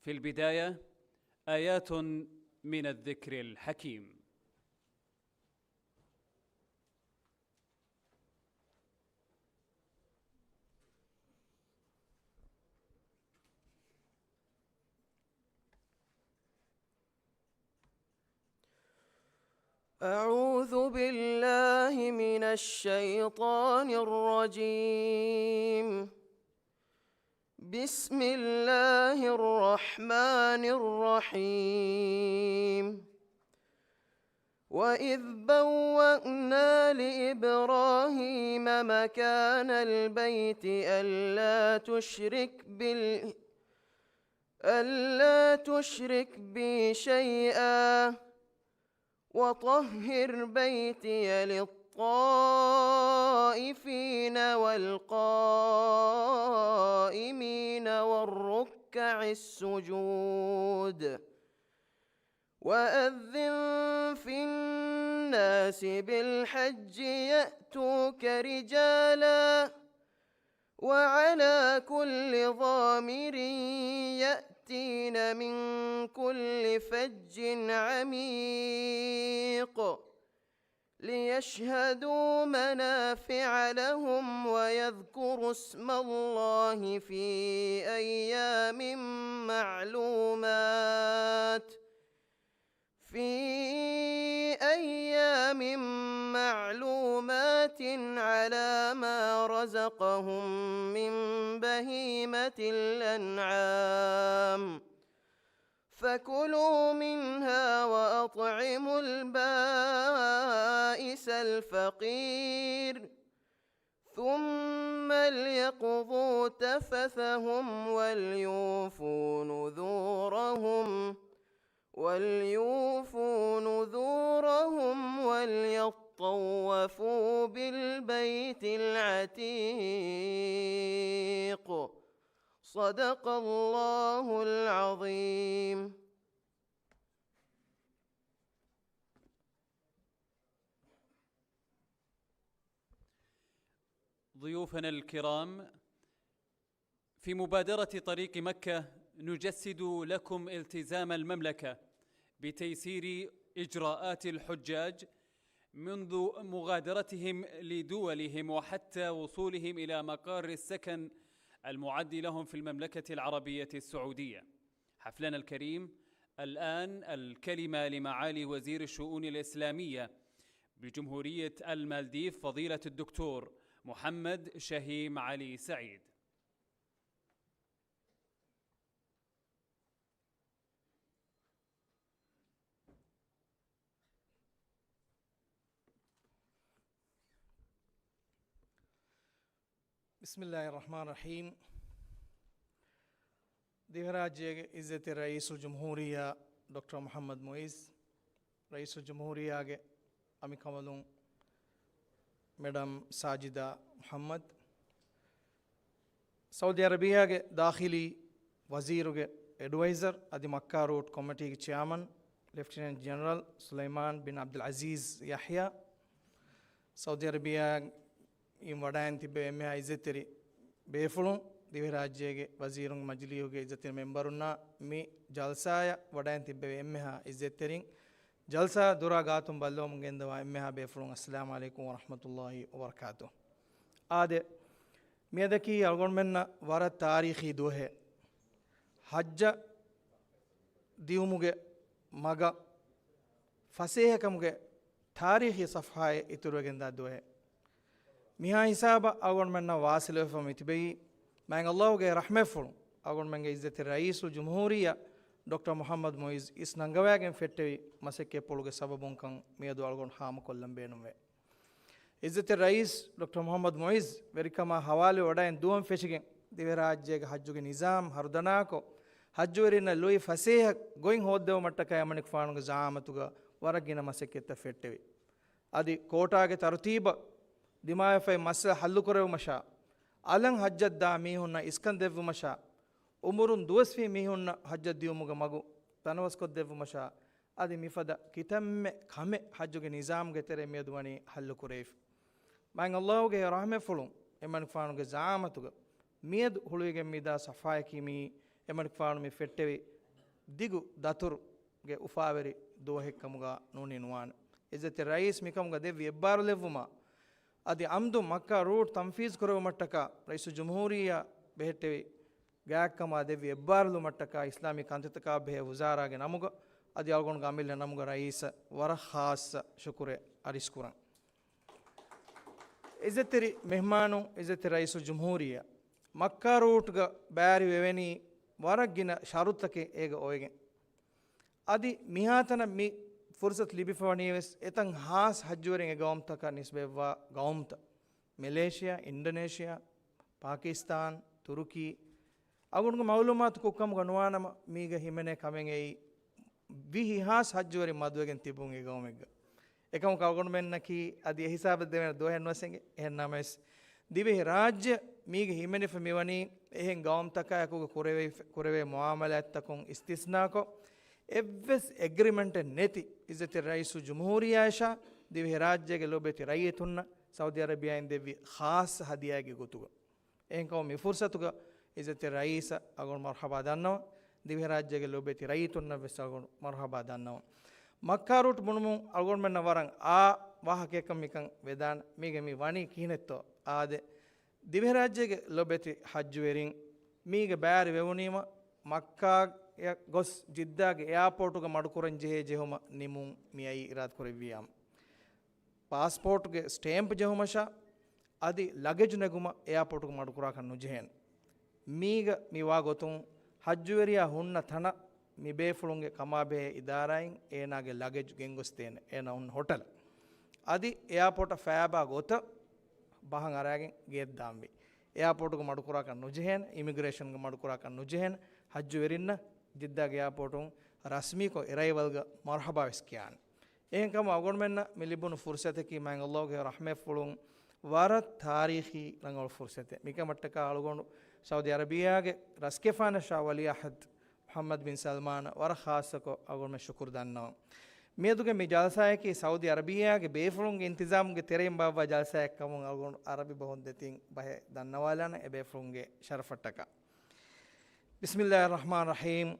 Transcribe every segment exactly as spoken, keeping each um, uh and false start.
في البداية آيات من الذكر الحكيم. أعوذ بالله من الشيطان الرجيم. بسم الله الرحمن الرحيم. وإذ بوأنا لإبراهيم مكان البيت ألا تشرك بال-، ألا تشرك بي شيئا وطهر بيتي للطائفين والقائمين والركع السجود. وأذن في الناس بالحج يأتوك رجالا وعلى كل ضامر يأتين من كل فج عميق ليشهدوا منافع لهم ويذكروا اسم الله في أيام معلومات، في أيام معلومات على ما رزقهم من بهيمة الأنعام، فكلوا منها وأطعموا البائس الفقير، ثم ليقضوا تفثهم وليوفوا نذورهم، وليوفوا نذورهم وليطوفوا بالبيت العتيق. صدق الله العظيم. ضيوفنا الكرام، في مبادرة طريق مكة نجسد لكم التزام المملكة بتيسير إجراءات الحجاج منذ مغادرتهم لدولهم وحتى وصولهم إلى مقر السكن المعد لهم في المملكة العربية السعودية. حفلنا الكريم، الآن الكلمة لمعالي وزير الشؤون الإسلامية بجمهورية المالديف، فضيلة الدكتور محمد شهيم علي سعيد. بسم الله الرحمن الرحيم. ދިވެހިރާއްޖޭގެ އިއްޒަތްތެރި ރައީސުލްޖުމްހޫރިއްޔާ ޑޮކްޓަރ މުޙައްމަދު މުޢިއްޒު، ރައީސުލްޖުމްހޫރިއްޔާގެ އަނބިކަނބަލުން މެޑަމް ސާޖިދާ މުޙައްމަދު، ސައުދީ އަރަބިއްޔާގެ ދާޚިލީ ވަޒީރުގެ އެޑްވައިޒަރު އަދި މައްކާ ރޫޓް ކޮމިޓީގެ ޗެއާމަން ލެފްޓިނެންޓް ޖެނެރަލް ސުލައިމާން ބިން ޢަބްދުލް ޢަޒީޒް ޔަޙްޔާ، ސައުދީ އަރަބިއްޔާއިން ވަޑައިން ތިއްބެވި އެންމެހާ އިއްޒަތްތެރި ބޭފުޅުން، ދިވެހިރާއްޖޭގެ ވަޒީރުންގެ މަޖިލީހުގެ އިއްޒަތްތެރި މެމްބަރުންނާ މި ޖަލްސާއަށް ވަޑައިން ތިއްބެވި އެންމެހާ އިއްޒަތްތެރިން، ޖަލްސާ ދުރާ ގާތުން ބައްލަވަމުން ގެންދަވާ އެންމެހާ ބޭފުޅުން، އައްސަލާމު ޢަލައިކުމް ވަރަޙްމަތުﷲި ވަބަރަކާތުހު. އާދެ، މިއަދަކީ އަޅުގަނޑުމެންނަށް ވަރަށް ތާރީޚީ ދުވަހެއް. ޙައްޖަށް ދިއުމުގެ މަގަށް ފަސޭހަކަމުގެ ތާރީޚީ ޞަފްޙާއެއް އިތުރުވެގެންދާ ދުވަހެއް. މިހާ ހިސާބަށް އަޅުގަނޑުމެންނަށް ވާސިލުވެފަ މިތިބެއީ، މާތް ﷲ ގެ ރަޙްމަތްފުޅުން އަޅުގަނޑުމެންގެ އިއްޒަތްތެރި ރައީސުލްޖުމްހޫރިއްޔާ ޑޮކްޓަރ މުޙައްމަދު މުޢިއްޒު އިސް ނަންގަވައިގެން ފެއްޓެވި މަސައްކަތްޕުޅުގެ ސަބަބުންކަން މިއަދު އަޅުގަނޑު ހާމަކޮށްލަން ބޭނުންވޭ. އިއްޒަތްތެރި ރައީސް ޑޮކްޓަރ މުޙައްމަދު މުޢިއްޒު ވެރިކަމާ ޙަވާލުވެ ވަޑައިން ދުވަހުން ފެށިގެން، ދިވެހިރާއްޖޭގެ ޙައްޖުގެ ނިޒާމް ހަރުދަނާކޮށް، ޙައްޖުވެރިންނަށް ލުއި ފަސޭހަ ގޮތް ހޯއްދެވުމަށްޓަކައި އެމަނިކުފާނުގެ ޒަޢާމަތުގަ ވަރަށް ގިނަ މަސައްކަތްތައް ފެއްޓެވި. އަދި ކޯޓާގެ ތަރުތީބަށް ދިމާވެފައި މައްސަލަ ޙައްލުކުރެވުމަށާ، އަލަށް ޙައްޖަށް ދާ މީހުންނަށް އިސްކަން ދެއްވުމަށާ، އުމުރުން ދުވަސްވީ މީހުންނަށް ޙައްޖަށް ދިއުމުގެ މަގު ތަނަވަސްކޮށްދެއްވުމަށާ، އަދި މިފަދަ ކިތަންމެ ކަމެއް ޙައްޖުގެ ނިޒާމުގެ ތެރޭ މިއަދު ވަނީ ޙައްލުކުރެވިފަ. މާތް ﷲ ގެ ރަޙްމަތްފުޅުން އެމަނިކުފާނުގެ ޒަޢާމަތުގަ މިއަދު ހުޅުވިގެން މިދާ ޞަފްޙާއަކީ މިއީ އެމަނިކުފާނު މި ފެއްޓެވި ދިގު ދަތުރުގެ އުފާވެރި ދުވަހެއްކަމުގަ ނޫނީ ނުވާނެ. އިއްޒަތްތެރި ރައީސް މިކަމުގަ ދެއްވި އެއްބާރުލެއްވުމަށް އަދި އަމްދު މައްކާ ރޫޓް ތަންފީޒު ކުރެއްވުމަށްޓަކާ ރައީސުލްޖުމްހޫރިއްޔާ ބެހެއްޓެވި ގާތްކަމާ ދެއްވި އެއްބާރުލުމަށްޓަކާ އިސްލާމީ ކަންތައްތަކާ ބެހޭ ވުޒާރާގެ ނަމުގަ އަދި އަޅުގަނޑުގެ އަމިއްލަ ނަމުގަ ރައީސަށް ވަރަށް ޚާއްޞަ ޝުކުރެއް އަރިސްކުރަން. އިއްޒަތްތެރި މެހްމާނުން، އިއްޒަތްތެރި ރައީސުލްޖުމްހޫރިއްޔާ، މައްކާ ރޫޓްގަ ބައިވެރިވެވެނީ ވަރަށް ގިނަ ޝަރުތަކެއް އޭގަ އޮވެގެން. އަދި މިހާތަނަށް މި ފުރުސަތު ލިބިފަވަނީވެސް އެތަން ހާސް ޙައްޖުވެރިންގެ ގައުމުތަކަށް ނިސްބަތްވާ ގައުމުތައް، މެލޭޝިޔާ، އިންޑޮނޭޝިޔާ، ޕާކިސްތާން، ތުރުކީ. އަޅުގަނޑުގެ މައުލޫމާތު ކުށްކަމުގަ ނުވާނަމަ، މީގަ ހިމެނޭ ކަމެއް އެއީ ވިހި ހާސް ޙައްޖުވެރިން މަދުވެގެން ތިބުން އެ ގައުމެއްގަ. އެކަމަކު އަޅުގަނޑުމެންނަކީ އަދި އެ ހިސާބަށް ދެވޭނެ ދުވަހެއް ނުވެސް އެނގޭ. އެހެން ނަމަވެސް، ދިވެހި ރާއްޖެ މީގަ ހިމެނިފަ މިވަނީ އެހެން ގައުމުތަކާއެކުގަ ކުރެވޭ، ކުރެވޭ މުއާމަލާތްތަކުން އިސްތިސްނާކޮށް، އެއްވެސް އެގްރިމެންޓެއް ނެތި އިއްޒަތްތެރި ރައީސުލްޖުމްހޫރިއްޔާއަށާ ދިވެހިރާއްޖޭގެ ލޮބެތި ރައްޔިތުންނަށް ސައުދީ އަރަބިޔާއިން ދެއްވި ޚާއްޞަ ހަދިޔާއެއްގެ ގޮތުގަ. އެހެންކަމުން މި ފުރުސަތުގަ އިއްޒަތްތެރި ރައީސަށް އަޅުގަނޑު މަރުޙަބާ ދަންނަވަން. ދިވެހިރާއްޖޭގެ ލޮބެތި ރައްޔިތުންނަށް ވެސް އަޅުގަނޑު މަރުޙަބާ ދަންނަވަން. މައްކާ ރޫޓް ބުނުމުން އަޅުގަނޑުމެންނަށް ވަރަށް އާ ވާހަކައަކަށް މިކަން ވެދާނެ. މީގެ މި ވަނީ ކިހިނެއްތޯ އާދެ، ދިވެހިރާއްޖޭގެ ލޮބެތި ޙައްޖުވެރިން މީގެ ބައިވެރިވެވުނީމަ، މައްކާއަށް ގޮސް ޖިއްދާގެ އެއާޕޯޓުގަ މަޑުކުރަން ޖެހޭ ޖެހުމަށް ނިމުން މިއައީ އިރާދަކުރެއްވިއްޔާމު، ޕާސްޕޯޓުގެ ސްޓޭމްޕް ޖެހުމަށާ އަދި ލަގެޖް ނެގުމަށް އެއާޕޯޓުގަ މަޑުކުރާކަށް ނުޖެހޭނެ. މީގަ މިވާ ގޮތުން ޙައްޖުވެރިޔާ ހުންނަ ތަނަށް މި ބޭފުޅުންގެ ކަމާބެހޭ އިދާރާއިން އޭނާގެ ލަގެޖް ގެންގޮސްދޭނެ. އޭނާ ހުންނަ ހޮޓަލަށް. އަދި އެއާޕޯޓަށް ފައިބާ ގޮތަށް ބަހަށް އަރާގެން ގެއަށް ދާންވީ. އެއާޕޯޓުގަ މަޑުކުރާކަށް ނުޖެހޭނެ، އިމިގްރޭޝަންގަ މަޑުކުރާކަށް ނުޖެހޭނެ، ޙައްޖުވެރިންނަށް ޖިއްދާގެ އެއާޕޯޓުން ރަސްމީކޮށް އެރައިވަލްގަ މަރުޙަބާ ވެސް ކިޔާނެ. އެހެންކަމުން އަޅުގަނޑުމެންނަށް މި ލިބުނު ފުރުސަތަކީ މާތް ﷲ ގެ ރަޙްމަތްފުޅުން ވަރަށް ތާރީޚީ ރަނގަޅު ފުރުސަތެއް. މިކަމަށްޓަކާ އަޅުގަނޑު ސައުދީ އަރަބިއްޔާގެ ރަސްގެފާނަށާ ވަލީ އަހަދު މުޙައްމަދު ބިން ސަލްމާނަށް ވަރަށް ޚާއްޞަކޮށް އަޅުގަނޑުމެން ޝުކުރު ދަންނަވަން. މިއަދުގެ މި ޖަލްސާއަކީ ސައުދީ އަރަބިއްޔާގެ ބޭފުޅުންގެ އިންތިޒާމުގެ ތެރެއިން ބާއްވާ ޖަލްސާއެއް ކަމުން އަޅުގަނޑު އަރަބި ބަހުން ދެތިން ބަހެއް ދަންނަވާލާނެ އެ ބޭފުޅުންގެ ޝަރަފަށްޓަކާ. بسم الله الرحمن الرحيم.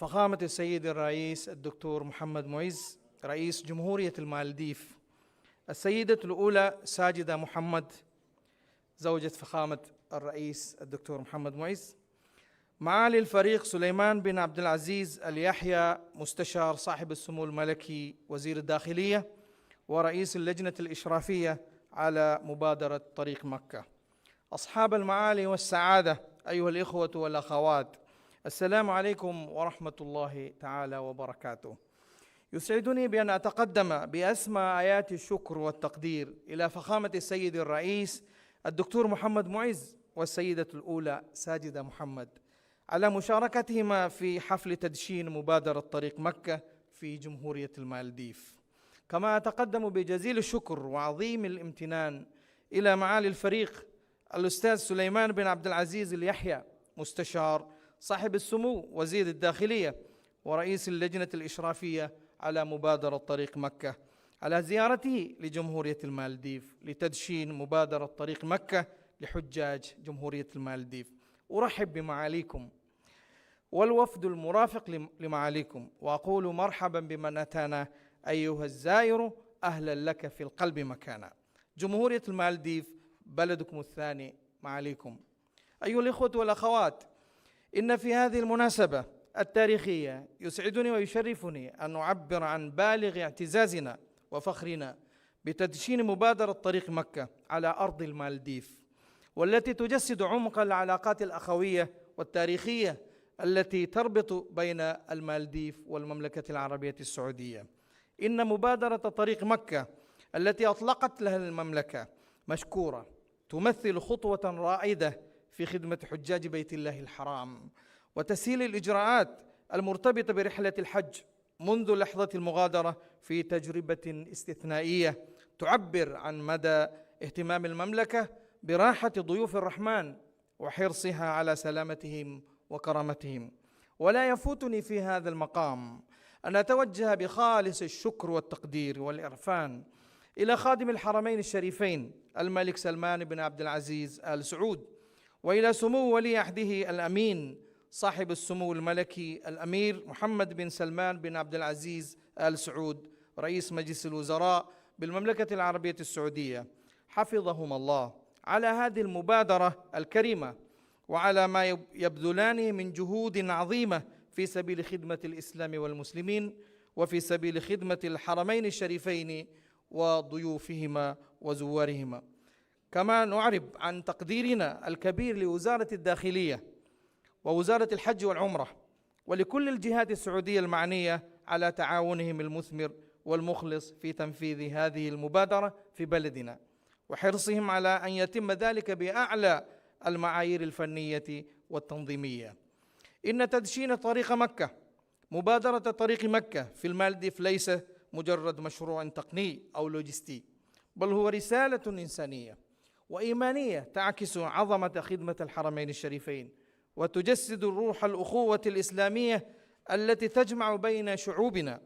فخامة السيد الرئيس الدكتور محمد معز، رئيس جمهورية المالديف، السيدة الأولى ساجدة محمد، زوجة فخامة الرئيس الدكتور محمد معز، معالي الفريق سليمان بن عبد العزيز اليحيى، مستشار صاحب السمو الملكي وزير الداخلية ورئيس اللجنة الإشرافية على مبادرة طريق مكة. أصحاب المعالي والسعادة، أيها الإخوة والأخوات، السلام عليكم ورحمة الله تعالى وبركاته. يسعدني بأن أتقدم بأسمى آيات الشكر والتقدير إلى فخامة السيد الرئيس الدكتور محمد معز والسيدة الأولى ساجدة محمد على مشاركتهما في حفل تدشين مبادرة طريق مكة في جمهورية المالديف. كما أتقدم بجزيل الشكر وعظيم الامتنان إلى معالي الفريق الأستاذ سليمان بن عبد العزيز اليحيى، مستشار صاحب السمو وزير الداخلية ورئيس اللجنة الإشرافية على مبادرة طريق مكة، على زيارته لجمهورية المالديف لتدشين مبادرة طريق مكة لحجاج جمهورية المالديف. أرحب بمعاليكم والوفد المرافق لم-، لمعاليكم، وأقول مرحبا بمن أتانا أيها الزائر، أهلا لك في القلب مكانا. جمهورية المالديف بلدكم الثاني معاليكم. أيها الإخوة والأخوات، إن في هذه المناسبة التاريخية يسعدني ويشرفني أن أعبر عن بالغ اعتزازنا وفخرنا بتدشين مبادرة طريق مكة على أرض المالديف، والتي تجسد عمق العلاقات الأخوية والتاريخية التي تربط بين المالديف والمملكة العربية السعودية. إن مبادرة طريق مكة التي أطلقت لها المملكة مشكورة، تمثل خطوة رائدة في خدمة حجاج بيت الله الحرام وتسهيل الإجراءات المرتبطة برحلة الحج منذ لحظة المغادرة في تجربة استثنائية تعبر عن مدى اهتمام المملكة براحة ضيوف الرحمن وحرصها على سلامتهم وكرامتهم. ولا يفوتني في هذا المقام أن أتوجه بخالص الشكر والتقدير والعرفان إلى خادم الحرمين الشريفين الملك سلمان بن عبد العزيز آل سعود، وإلى سمو ولي عهده الأمين صاحب السمو الملكي الأمير محمد بن سلمان بن عبد العزيز آل سعود، رئيس مجلس الوزراء بالمملكة العربية السعودية، حفظهما الله، على هذه المبادرة الكريمة، وعلى ما يب-، يبذلانه من جهود عظيمة في سبيل خدمة الإسلام والمسلمين، وفي سبيل خدمة الحرمين الشريفين وضيوفهما وزوارهما. كما نعرب عن تقديرنا الكبير لوزارة الداخلية ووزارة الحج والعمرة ولكل الجهات السعودية المعنية على تعاونهم المثمر والمخلص في تنفيذ هذه المبادرة في بلدنا، وحرصهم على أن يتم ذلك بأعلى المعايير الفنية والتنظيمية. إن تدشين طريق مكة، مبادرة طريق مكة في المالديف ليس مجرد مشروع تقني أو لوجستي، بل هو رسالة إنسانية وإيمانية تعكس عظمة خدمة الحرمين الشريفين، وتجسد روح الأخوة الإسلامية التي تجمع بين شعوبنا.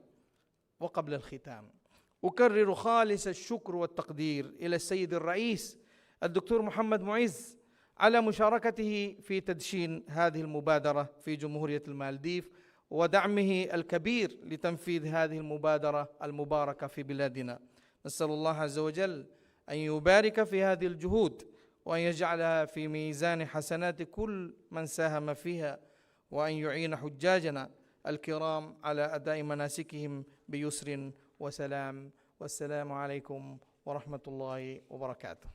وقبل الختام، أكرر خالص الشكر والتقدير إلى السيد الرئيس الدكتور محمد معز على مشاركته في تدشين هذه المبادرة في جمهورية المالديف، ودعمه الكبير لتنفيذ هذه المبادرة المباركة في بلادنا. نسأل الله عز وجل أن يبارك في هذه الجهود، وأن يجعلها في ميزان حسنات كل من ساهم فيها، وأن يعين حجاجنا الكرام على أداء مناسكهم بيسر وسلام. والسلام عليكم ورحمة الله وبركاته.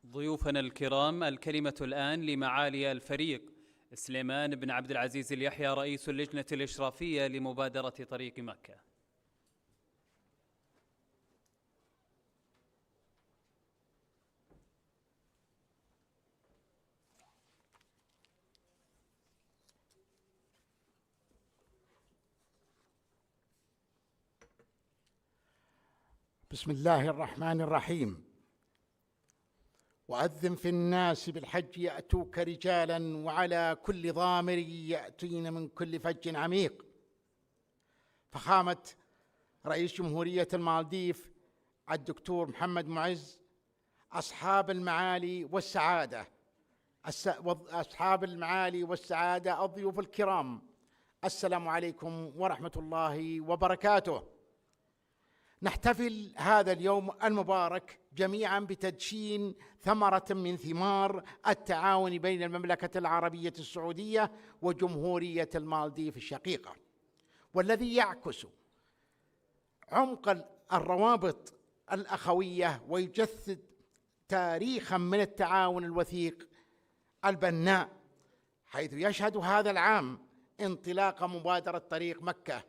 ضيوفنا الكرام، الكلمة الآن لمعالي الفريق سليمان بن عبد العزيز اليحيى، رئيس اللجنة الإشرافية لمبادرة طريق مكة. بسم الله الرحمن الرحيم. وأذن في الناس بالحج يأتوك رجالا وعلى كل ضامر يأتين من كل فج عميق. فخامة رئيس جمهورية المالديف الدكتور محمد معز، أصحاب المعالي والسعادة، الس-، وض-، أصحاب المعالي والسعادة، الضيوف الكرام، السلام عليكم ورحمة الله وبركاته. نحتفل هذا اليوم المبارك جميعا بتدشين ثمرة من ثمار التعاون بين المملكة العربية السعودية وجمهورية المالديف الشقيقة، والذي يعكس عمق ال-، الروابط الأخوية، ويجسد تاريخا من التعاون الوثيق البناء، حيث يشهد هذا العام انطلاق مبادرة طريق مكة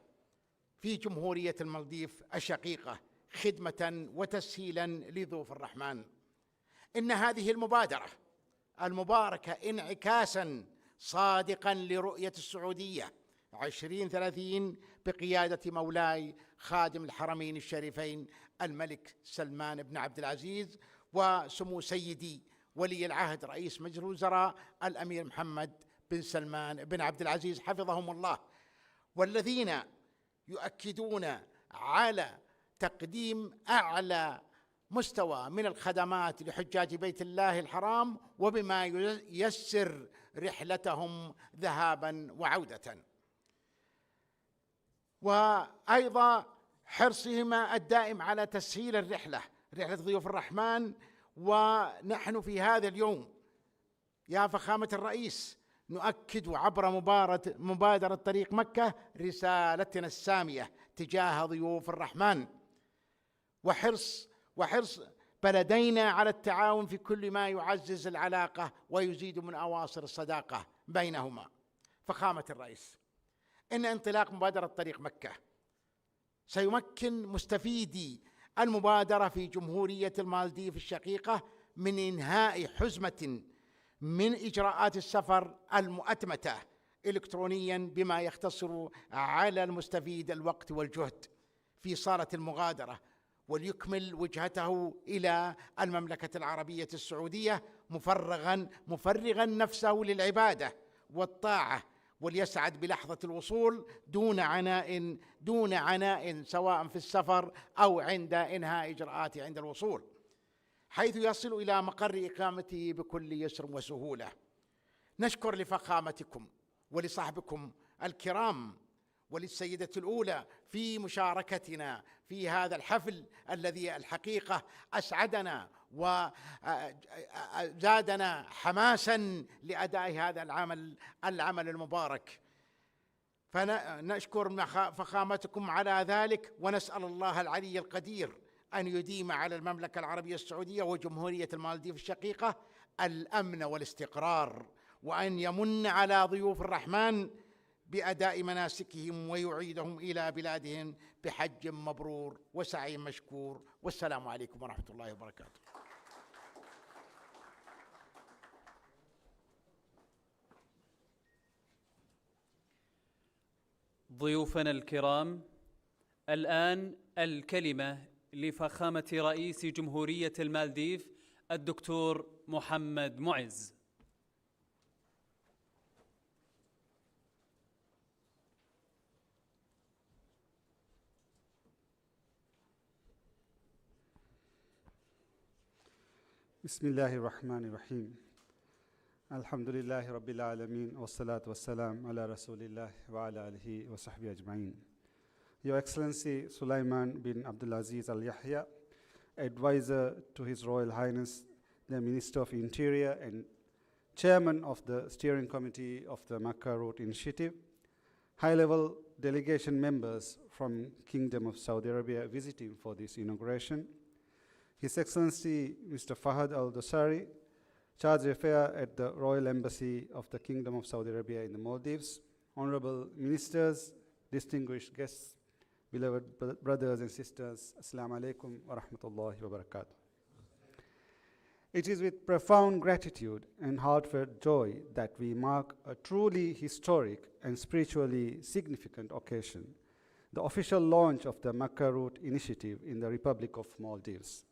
في جمهورية المالديف الشقيقة، خدمة وتسهيلا لضيوف الرحمن. إن هذه المبادرة المباركة انعكاسا صادقا لرؤية السعودية عشرين ثلاثين بقيادة مولاي خادم الحرمين الشريفين الملك سلمان بن عبد العزيز، وسمو سيدي ولي العهد رئيس مجلس الوزراء الأمير محمد بن سلمان بن عبد العزيز، حفظهم الله، والذين يؤكدون على تقديم أعلى مستوى من الخدمات لحجاج بيت الله الحرام، وبما ييسر رحلتهم ذهابا وعودة. وأيضا حرصهما الدائم على تسهيل الرحلة، رحلة ضيوف الرحمن. ونحن في هذا اليوم يا فخامة الرئيس، نؤكد عبر مبارة-، مبادرة طريق مكة رسالتنا السامية تجاه ضيوف الرحمن، وحرص، وحرص بلدينا على التعاون في كل ما يعزز العلاقة ويزيد من أواصر الصداقة بينهما. فخامة الرئيس، إن انطلاق مبادرة طريق مكة سيمكن مستفيدي المبادرة في جمهورية المالديف الشقيقة من إنهاء حزمة من إجراءات السفر المؤتمتة إلكترونيا، بما يختصر على المستفيد الوقت والجهد في صالة المغادرة، وليكمل وجهته إلى المملكة العربية السعودية مفرغا، مفرغا نفسه للعبادة والطاعة، وليسعد بلحظة الوصول دون عناء، دون عناء، سواء في السفر أو عند إنهاء إجراءاته عند الوصول. حيث يصل إلى مقر إقامته بكل يسر وسهولة. نشكر لفخامتكم ولصحبكم الكرام وللسيدة الأولى في مشاركتنا في هذا الحفل الذي الحقيقة أسعدنا وزادنا حماسا لأداء هذا العمل، العمل المبارك. فنشكر مخا-، فخامتكم على ذلك، ونسأل الله العلي القدير أن يديم على المملكة العربية السعودية وجمهورية المالديف الشقيقة الأمن والاستقرار، وأن يمن على ضيوف الرحمن بأداء مناسكهم ويعيدهم إلى بلادهم بحج مبرور وسعي مشكور. والسلام عليكم ورحمة الله وبركاته. ضيوفنا الكرام، الآن الكلمة لفخامة رئيس جمهورية المالديف الدكتور محمد معز. بسم الله الرحمن الرحيم. الحمد لله رب العالمين، والصلاة والسلام على رسول الله وعلى آله وصحبه أجمعين. Your Excellency Sulaiman bin Abdulaziz Al Yahya, Advisor to His Royal Highness the Minister of Interior and Chairman of the Steering Committee of the Makkah Route Initiative, high-level delegation members from Kingdom of Saudi Arabia visiting for this inauguration, His Excellency Mister Fahad Al Dosari, Charge d'Affaires at the Royal Embassy of the Kingdom of Saudi Arabia in the Maldives, honorable ministers, distinguished guests, beloved br- brothers and sisters, Assalamu alaikum wa rahmatullahi wa barakatuh. It is with profound gratitude and heartfelt joy that we mark a truly historic and spiritually significant occasion, the official launch of the Makkah Route Initiative in the Republic of Maldives.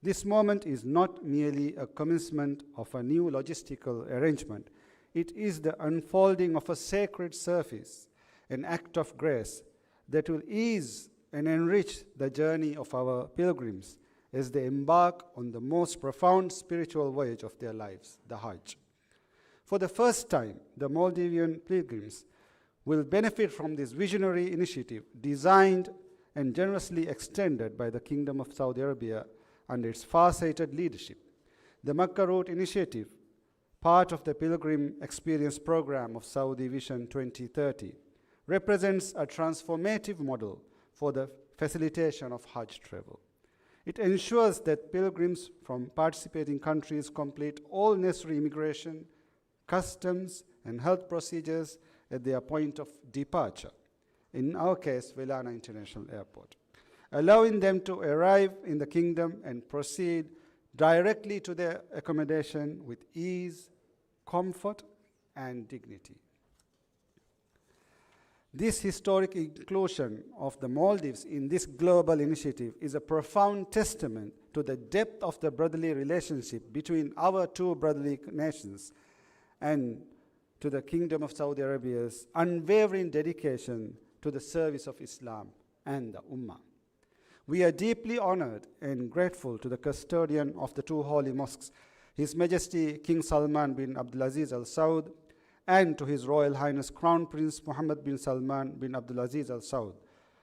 This moment is not merely a commencement of a new logistical arrangement, it is the unfolding of a sacred service, an act of grace that will ease and enrich the journey of our pilgrims as they embark on the most profound spiritual voyage of their lives, the Hajj. For the first time, the Maldivian pilgrims will benefit from this visionary initiative designed and generously extended by the Kingdom of Saudi Arabia under its far-sighted leadership. The Makkah Route Initiative, part of the Pilgrim Experience Program of Saudi Vision twenty thirty, represents a transformative model for the facilitation of Hajj travel. It ensures that pilgrims from participating countries complete all necessary immigration, customs, and health procedures at their point of departure, in our case, Welana International Airport, allowing them to arrive in the kingdom and proceed directly to their accommodation with ease, comfort, and dignity. This historic inclusion of the Maldives in this global initiative is a profound testament to the depth of the brotherly relationship between our two brotherly nations and to the Kingdom of Saudi Arabia's unwavering dedication to the service of Islam and the Ummah. We are deeply honored and grateful to the custodian of the two holy mosques, His Majesty King Salman bin Abdulaziz Al Saud, and to His Royal Highness Crown Prince Mohammed bin Salman bin Abdulaziz Al Saud,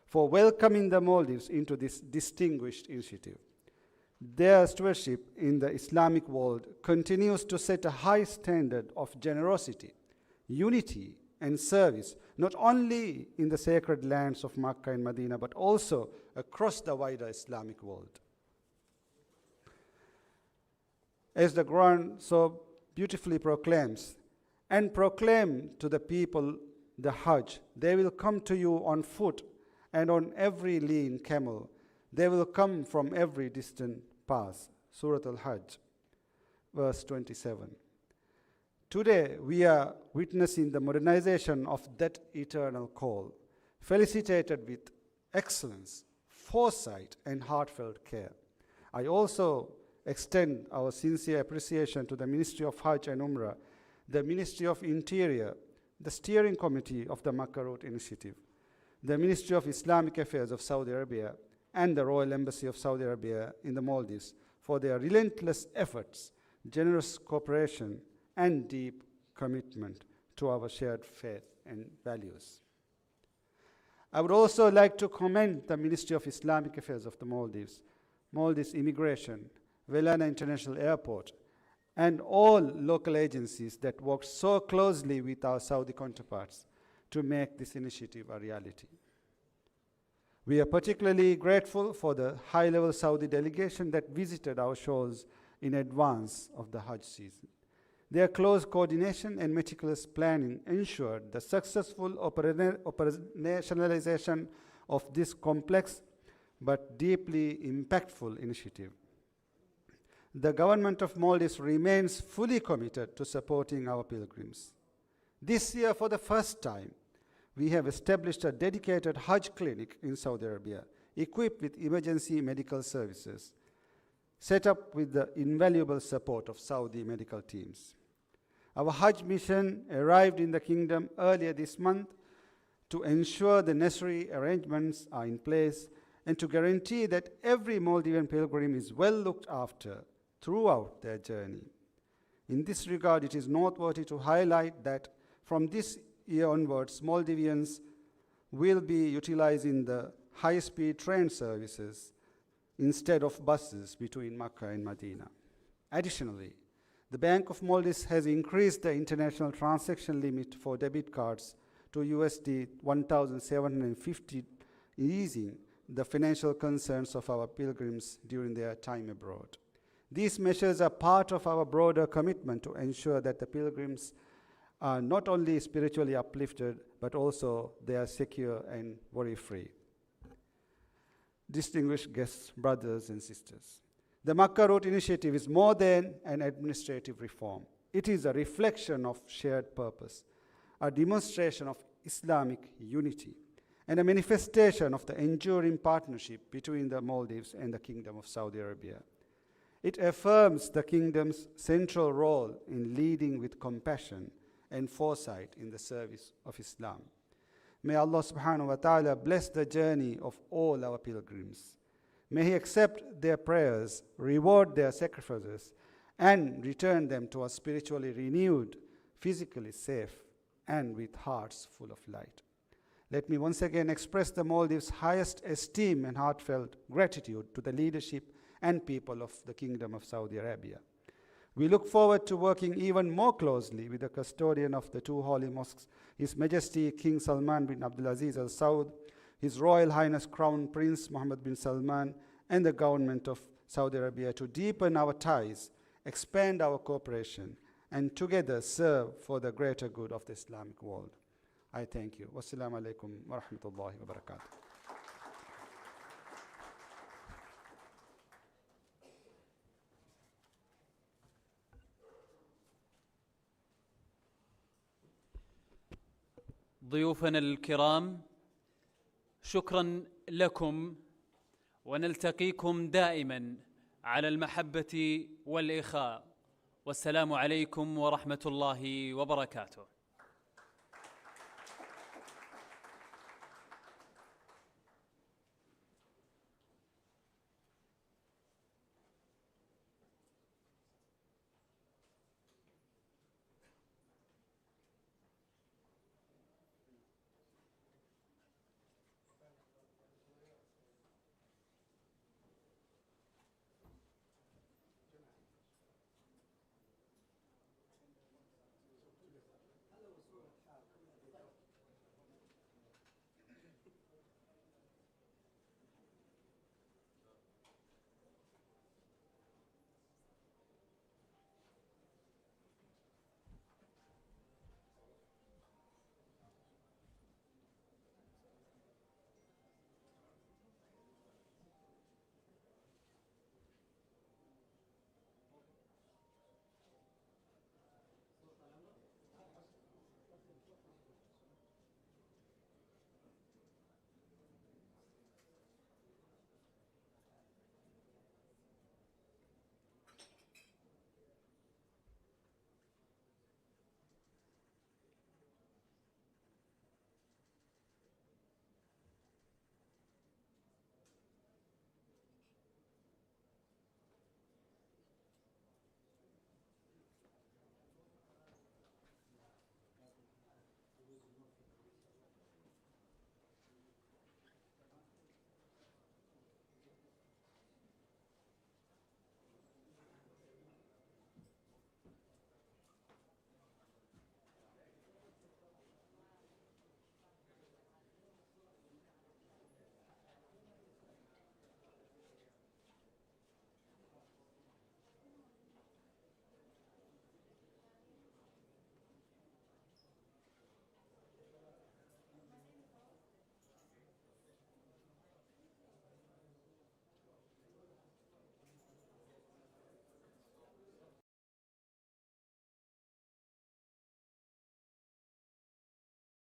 for welcoming the Maldives into this distinguished initiative. Their stewardship in the Islamic world continues to set a high standard of generosity, unity, and service, not only in the sacred lands of Makkah and Medina, but also across the wider Islamic world. As the Quran so beautifully proclaims, "And proclaim to the people the Hajj, they will come to you on foot and on every lean camel, they will come from every distant pass." Surah Al-Hajj, verse twenty-seven. Today, we are witnessing the modernization of that eternal call, felicitated with excellence, foresight, and heartfelt care. I also extend our sincere appreciation to the Ministry of Hajj and Umrah, the Ministry of Interior, the Steering Committee of the Makkah Route Initiative, the Ministry of Islamic Affairs of Saudi Arabia, and the Royal Embassy of Saudi Arabia in the Maldives for their relentless efforts, generous cooperation, and deep commitment to our shared faith and values. I would also like to commend the Ministry of Islamic Affairs of the Maldives, Maldives Immigration, Welana International Airport, and all local agencies that worked so closely with our Saudi counterparts to make this initiative a reality. We are particularly grateful for the high-level Saudi delegation that visited our shores in advance of the Hajj season. Their close coordination and meticulous planning ensured the successful opera-, operationalization of this complex but deeply impactful initiative. The government of Maldives remains fully committed to supporting our pilgrims. This year, for the first time, we have established a dedicated Hajj clinic in Saudi Arabia, equipped with emergency medical services, set up with the invaluable support of Saudi medical teams. Our Hajj mission arrived in the kingdom earlier this month to ensure the necessary arrangements are in place and to guarantee that every Maldivian pilgrim is well looked after throughout their journey. In this regard, it is noteworthy to highlight that from this year onwards, Maldivians will be utilizing the high-speed train services instead of buses between Makkah and Medina. Additionally, the Bank of Maldives has increased the international transaction limit for debit cards to U S D one thousand seven hundred fifty, easing the financial concerns of our pilgrims during their time abroad. These measures are part of our broader commitment to ensure that the pilgrims are not only spiritually uplifted, but also they are secure and worry-free. Distinguished guests, brothers and sisters, the Makkah Route Initiative is more than an administrative reform. It is a reflection of shared purpose, a demonstration of Islamic unity, and a manifestation of the enduring partnership between the Maldives and the Kingdom of Saudi Arabia. It affirms the kingdom's central role in leading with compassion and foresight in the service of Islam. May Allah subhanahu wa ta'ala bless the journey of all our pilgrims. May He accept their prayers, reward their sacrifices, and return them to us spiritually renewed, physically safe, and with hearts full of light. Let me once again express the Maldives' highest esteem and heartfelt gratitude to the leadership and people of the Kingdom of Saudi Arabia. We look forward to working even more closely with the custodian of the two holy mosques, His Majesty King Salman bin Abdulaziz Al Saud, His Royal Highness Crown Prince Mohammed bin Salman, and the government of Saudi Arabia to deepen our ties, expand our cooperation, and together serve for the greater good of the Islamic world. I thank you. والسلام عليكم ورحمة الله وبركاته. ضيوفنا الكرام، شكرا لكم، ونلتقيكم دائما على المحبة والإخاء. والسلام عليكم ورحمة الله وبركاته.